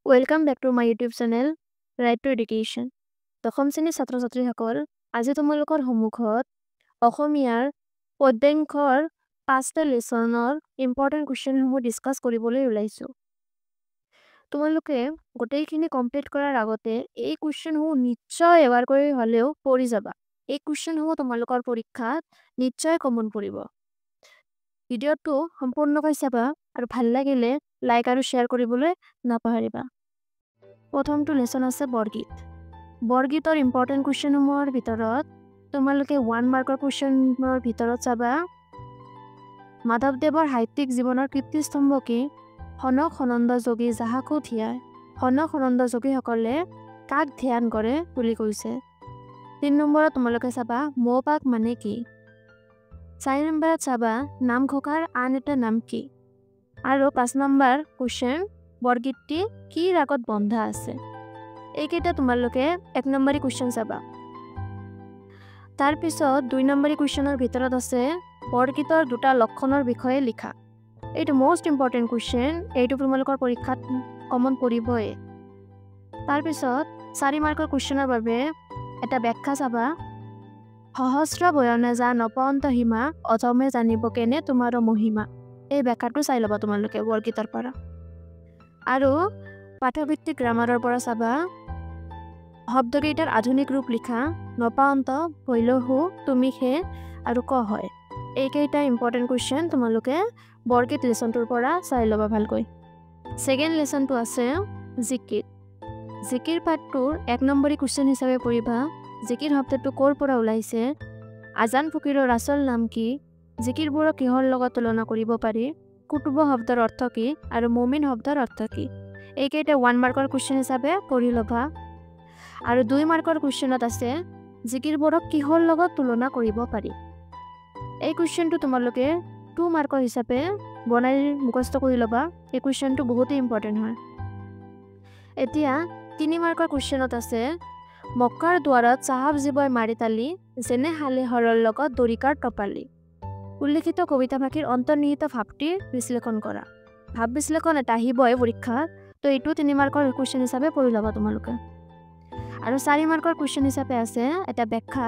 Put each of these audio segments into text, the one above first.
Welcome back to my YouTube channel Right to Education. দশম শ্ৰেণীৰ ছাত্ৰ ছাত্ৰীসকল, আজি তোমালোকৰ সন্মুখত অসমীয়াৰ পদ্যাংশৰ পাঁচটা লেচনৰ ইম্পৰ্টেণ্ট কুৱেশ্যনসমূহ ডিছকাছ কৰিবলৈ ওলাইছোঁ। তোমালোকে গোটেইখিনি কমপ্লিট কৰাৰ আগতে এই কুৱেশ্যনসমূহ নিশ্চয় এবাৰ কৰি হ'লেও পঢ়ি যাবা। এই কুৱেশ্যনসমূহ তোমালোকৰ পৰীক্ষাত নিশ্চয় কমন পৰিব। ভিডিঅ'টো সম্পূৰ্ণকৈ চাবা আৰু ভাল লাগিলে লাইক আৰু শ্বেয়াৰ কৰিবলৈ নাপাহৰিবা। প্ৰথমটো লেচন আছে বৰগীত। বৰগীতৰ ইম্পৰ্টেণ্ট কুৱেশ্যনসমূহৰ ভিতৰত তোমালোকে 1 মাৰ্কৰ কুৱেশ্যনৰ ভিতৰত চাবা, মাধৱদেৱৰ সাহিত্যিক জীৱনৰ কীৰ্তিস্তম্ভ কি, সনক সনন্দ যোগী যাহাকো ধিয়ায়, সনক সনন্দ যোগীসকলে কাক ধ্যান কৰে বুলি কৈছে। 3 নম্বৰত তোমালোকে চাবা মৌপাক মানে কি। 4 নম্বৰত চাবা নামঘোষাৰ আন এটা নাম কি। আৰু 5 নম্বৰ কুৱেশ্যন, বৰগীতটি কি ৰাগত বন্ধা আছে। এইকেইটা তোমালোকে 1 নম্বৰী কুৱেশ্যন চাবা। তাৰপিছত 2 নম্বৰী কুৱেশ্যনৰ ভিতৰত আছে বৰগীতৰ দুটা লক্ষণৰ বিষয়ে লিখা। এইটো মষ্ট ইম্পৰ্টেণ্ট কুৱেশ্যন, এইটো তোমালোকৰ পৰীক্ষাত কমন পৰিবই। তাৰপিছত 4 মাৰ্কৰ কুৱেশ্যনৰ বাবে এটা ব্যাখ্যা চাবা, সহস্ৰ বয়নে যা নপন্ত সীমা, অথমে জানিব কেনে তোমাৰ মহিমা। এই ব্যাখ্যাটো চাই ল'বা তোমালোকে বৰগীতৰ পৰা। আৰু পাঠভিত্তিক গ্ৰামাৰৰ পৰা চাবা শব্দকেইটাৰ আধুনিক ৰূপ লিখা, নপান্ত, ভৈলহু, তুমি সে আৰু ক হয়। এইকেইটা ইম্পৰ্টেণ্ট কুৱেশ্যন তোমালোকে বৰগীত লেচনটোৰ পৰা চাই ল'বা ভালকৈ। ছেকেণ্ড লেচনটো আছে জিকিৰ। জিকিৰ পাঠটোৰ 1 নম্বৰী কুৱেশ্যন হিচাপে পঢ়িবা, জিকিৰ শব্দটো ক'ৰ পৰা ওলাইছে, আজান ফকীৰৰ আচল নাম কি, জিকিৰবোৰক কিহৰ লগত তুলনা কৰিব পাৰি, কুটুব শব্দৰ অৰ্থ কি আৰু মমিন শব্দৰ অৰ্থ কি। এইকেইটা 1 মাৰ্কৰ কুৱেশ্যন হিচাপে পঢ়ি ল'বা। আৰু 2 মাৰ্কৰ কুৱেশ্যনত আছে জিকিৰবোৰক কিহৰ লগত তুলনা কৰিব পাৰি। এই কুৱেশ্যনটো তোমালোকে 2 মাৰ্কৰ হিচাপে বনাই মুখস্থ কৰি ল'বা। এই কুৱেশ্যনটো বহুতেই ইম্পৰ্টেণ্ট হয়। এতিয়া 3 মাৰ্কৰ কুৱেশ্যনত আছে মক্কাৰ দুৱাৰত চাহাব জীৱই মাৰি তালি, যেনে হালে হৰৰ লগত দৰিকাৰ টপালি। উল্লেখিত কবিতাভাষীৰ অন্তৰ্নিহিত ভাৱটি বিশ্লেষণ কৰা। ভাৱ বিশ্লেষণ এটা আহিবই পৰীক্ষাত, তো এইটো 3 মাৰ্কৰ কুৱেশ্যন হিচাপে পঢ়ি ল'বা তোমালোকে। আৰু 4 মাৰ্কৰ কুৱেশ্যন হিচাপে আছে এটা ব্যাখ্যা,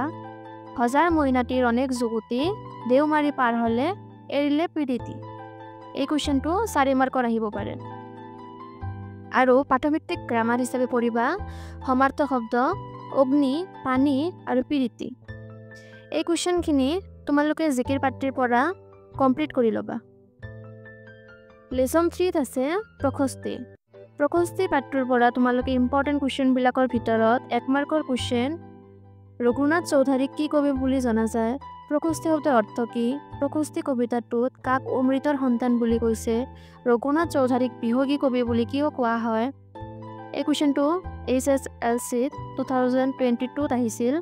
হজাৰ মইনাটিৰ অনেক যুগুতি, দেওমাৰি পাৰ হ'লে এৰিলে পীড়িতি। এই কুৱেশ্যনটো 4 মাৰ্কৰ আহিব পাৰে। আৰু পাঠভিত্তিক গ্ৰামাৰ হিচাপে পঢ়িবা সমাৰ্থক শব্দ, অগ্নি, পানী আৰু পীড়িতি। এই কুৱেশ্যনখিনি তোমালোকে জিকিৰ পাঠটিৰ পৰা কমপ্লিট কৰি ল'বা। লেচন 3ত আছে প্ৰশস্তি। প্ৰশস্তি পাঠটোৰ পৰা তোমালোকে ইম্পৰ্টেণ্ট কুৱেশ্যনবিলাকৰ ভিতৰত 1 মাৰ্কৰ কুৱেশ্যন, ৰঘুনাথ চৌধাৰীক কি কবি বুলি জনা যায়, প্ৰশস্তি শব্দৰ অৰ্থ কি, প্ৰশস্তি কবিতাটোত কাক অমৃতৰ সন্তান বুলি কৈছে, ৰঘুনাথ চৌধাৰীক বিহগী কবি বুলি কিয় কোৱা হয়। এই কুৱেশ্যনটো HSLC 2022ত আহিছিল।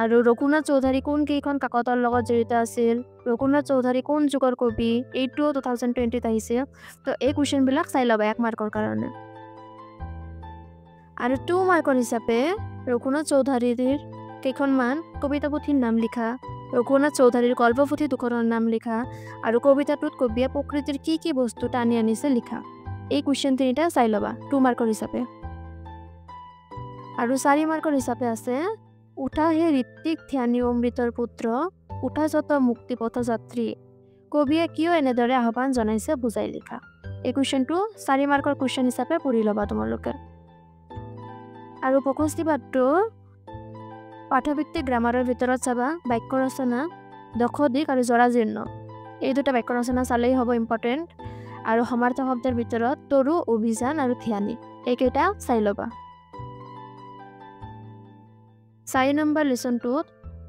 আৰু ৰঘুনাথ চৌধাৰী কোন কেইখন কাকতৰ লগত জড়িত আছিল, ৰঘুনাথ চৌধাৰী কোন যুগৰ কবি, এইটোও 2020ত আহিছিল। তো এই কুৱেশ্যনবিলাক চাই ল'বা 1 মাৰ্কৰ কাৰণে। আৰু 2 মাৰ্কৰ হিচাপে ৰঘুনাথ চৌধাৰীৰ কেইখনমান কবিতা পুথিৰ নাম লিখা, ৰঘুনাথ চৌধাৰীৰ গল্পপুথি দুখনৰ নাম লিখা আৰু কবিতাটোত কবিয়ে প্ৰকৃতিৰ কি কি বস্তু টানি আনিছে লিখা। এই কুৱেশ্যন 3টা চাই ল'বা 2 মাৰ্কৰ হিচাপে। আৰু 4 মাৰ্কৰ হিচাপে আছে উঠা হে ঋত্বিক ধ্যানী অমৃতৰ পুত্ৰ, উঠা যত মুক্তি পথযাত্ৰী, কবিয়ে কিয় এনেদৰে আহ্বান জনাইছে বুজাই লিখা। এই কুৱেশ্যনটো 4 মাৰ্কৰ কুৱেশ্যন হিচাপে পঢ়ি ল'বা তোমালোকে। আৰু প্ৰশস্তি পাঠটো পাঠভিত্তিক গ্ৰামাৰৰ ভিতৰত চাবা বাক্য ৰচনা, দশদিক আৰু জৰাজীৰ্ণ, এই দুটা বাক্য ৰচনা চালেই হ'ব ইম্পৰ্টেণ্ট। আৰু সমাৰ্থক শব্দৰ ভিতৰত তৰু, অভিযান আৰু ধ্যানী, এইকেইটা চাই ল'বা। 4 নম্বৰ লেচনটোত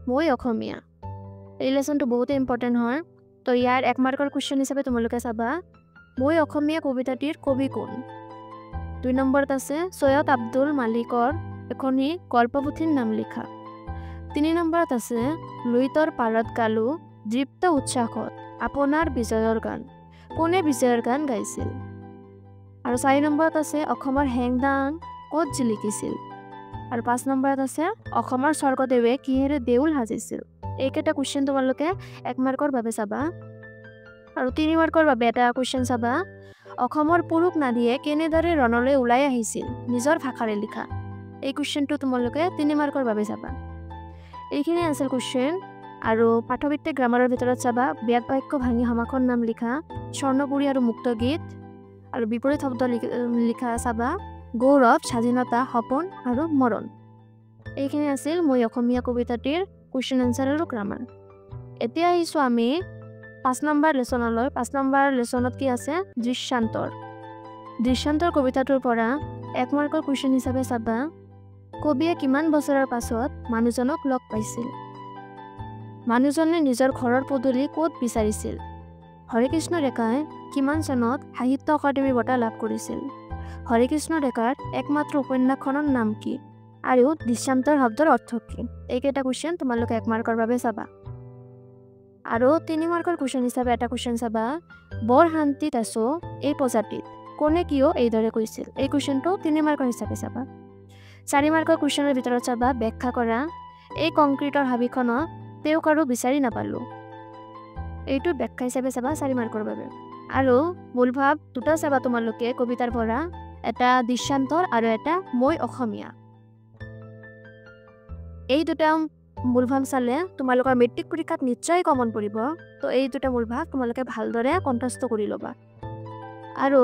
মই অসমীয়া, এই লেচনটো বহুতেই ইম্পৰ্টেণ্ট হয়। তো ইয়াৰ 1 মাৰ্কৰ কুৱেশ্যন হিচাপে তোমালোকে চাবা মই অসমীয়া কবিতাটিৰ কবি কোন। 2 নম্বৰত আছে চৈয়দ আব্দুল মালিকৰ এখনি গল্পপুথিৰ নাম লিখা। 3 নম্বৰত আছে লুইতৰ পাৰত গালো দীপ্ত উৎসাহত আপোনাৰ বিজয়ৰ গান, কোনে বিজয়ৰ গান গাইছিল। আৰু 4 নম্বৰত আছে অসমৰ হেংদাং ক'ত জিলিকিছিল। আৰু 5 নম্বৰত আছে অসমৰ স্বৰ্গদেৱে কিহেৰে দেউল সাজিছিল। এইকেইটা কুৱেশ্যন তোমালোকে 1 মাৰ্কৰ বাবে চাবা। আৰু 3 মাৰ্কৰ বাবে এটা কুৱেশ্যন চাবা, অসমৰ পুৰুষ নাৰীয়ে কেনেদৰে ৰণলৈ ওলাই আহিছিল, নিজৰ ভাষাৰে লিখা। এই কুৱেশ্যনটো তোমালোকে 3 মাৰ্কৰ বাবে চাবা। এইখিনি আছিল কুৱেশ্যন। আৰু পাঠভিত্তিক গ্ৰামাৰৰ ভিতৰত চাবা ব্যাগ বাক্য ভাঙি সমাসৰ নাম লিখা, স্বৰ্ণপুৰী আৰু মুক্তগীত, আৰু বিপৰীত শব্দ লিখা চাবা, গৌৰৱ, স্বাধীনতা, সপোন আৰু মৰণ। এইখিনি আছিল মই অসমীয়া কবিতাটিৰ কুৱেশ্যন এনচাৰ আৰু গ্ৰামাৰ। এতিয়া আহিছোঁ আমি 5 নম্বৰ লেচনলৈ। 5 নম্বৰ লেচনত কি আছে? দৃশ্যান্তৰ। দৃশ্যান্তৰ কবিতাটোৰ পৰা 1 মাৰ্কৰ কুৱেশ্যন হিচাপে চাবা, কবিয়ে কিমান বছৰৰ পাছত মানুহজনক লগ পাইছিল? মানুহজনে নিজৰ ঘৰৰ পদূলি ক'ত বিচাৰিছিল? হৰেকৃষ্ণ ডেকাই কিমান চনত সাহিত্য অকাডেমি বঁটা লাভ কৰিছিল? হৰেকৃষ্ণ ডেকাৰ একমাত্ৰ উপন্যাসখনৰ নাম কি? আৰু দৃশ্যান্তৰ শব্দৰ অৰ্থ কি? এইকেইটা কুৱেশ্যন তোমালোকে 1 মাৰ্কৰ বাবে চাবা। আৰু 3 মাৰ্কৰ কুৱেশ্যন হিচাপে এটা কুৱেশ্যন চাবা, বৰ শান্তিত আছো এই প্ৰজাতিত কোনে কিয় এইদৰে কৈছিল? এই কুৱেশ্যনটো 3 মাৰ্কৰ হিচাপে চাবা। 4 মাৰ্কৰ কুৱেশ্যনৰ ভিতৰত চাবা, ব্যাখ্যা কৰা, এই কংক্ৰিটৰ হাবিখনত তেওঁক আৰু বিচাৰি নাপালোঁ। এইটো ব্যাখ্যা হিচাপে চাবা 4 মাৰ্কৰ বাবে। আৰু মূলভাৱ দুটা চাবা তোমালোকে কবিতাৰ পৰা, এটা দৃশ্যান্তৰ আৰু এটা মই অসমীয়া। এই দুটা মূলভাৱ চালে তোমালোকৰ মেট্ৰিক পৰীক্ষাত নিশ্চয় কমন পৰিব। তো এই দুটা মূলভাৱ তোমালোকে ভালদৰে কণ্ঠস্থ কৰি ল'বা। আৰু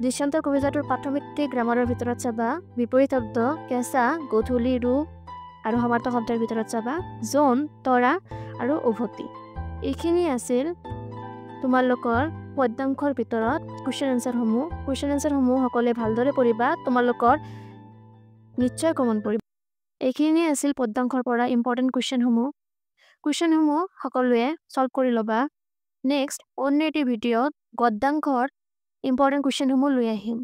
দৃশ্যান্তৰ কবিতাটোৰ পাঠভিত্তিক গ্ৰামাৰৰ ভিতৰত চাবা বিপৰীত শব্দ কেঁচা, গধূলি, ৰূপ, আৰু সমাৰ্থক শব্দৰ ভিতৰত চাবা জোন, তৰা আৰু উভতি। এইখিনি আছিল তোমালোকৰ পদ্যাংশৰ ভিতৰত কুৱেশ্যন এনচাৰসমূহ। কুৱেশ্যন এনচাৰসমূহ সকলোৱে ভালদৰে পঢ়িবা, তোমালোকৰ নিশ্চয় কমন পৰিব। এইখিনিয়ে আছিল পদ্যাংশৰ পৰা ইম্পৰ্টেণ্ট কুৱেশ্যনসমূহ। কুৱেশ্যনসমূহ সকলোৱে ছল্ভ কৰি ল'বা। নেক্সট অন্য এটি ভিডিঅ'ত গদ্যাংশৰ ইম্পৰ্টেণ্ট কুৱেশ্যনসমূহ লৈ আহিম।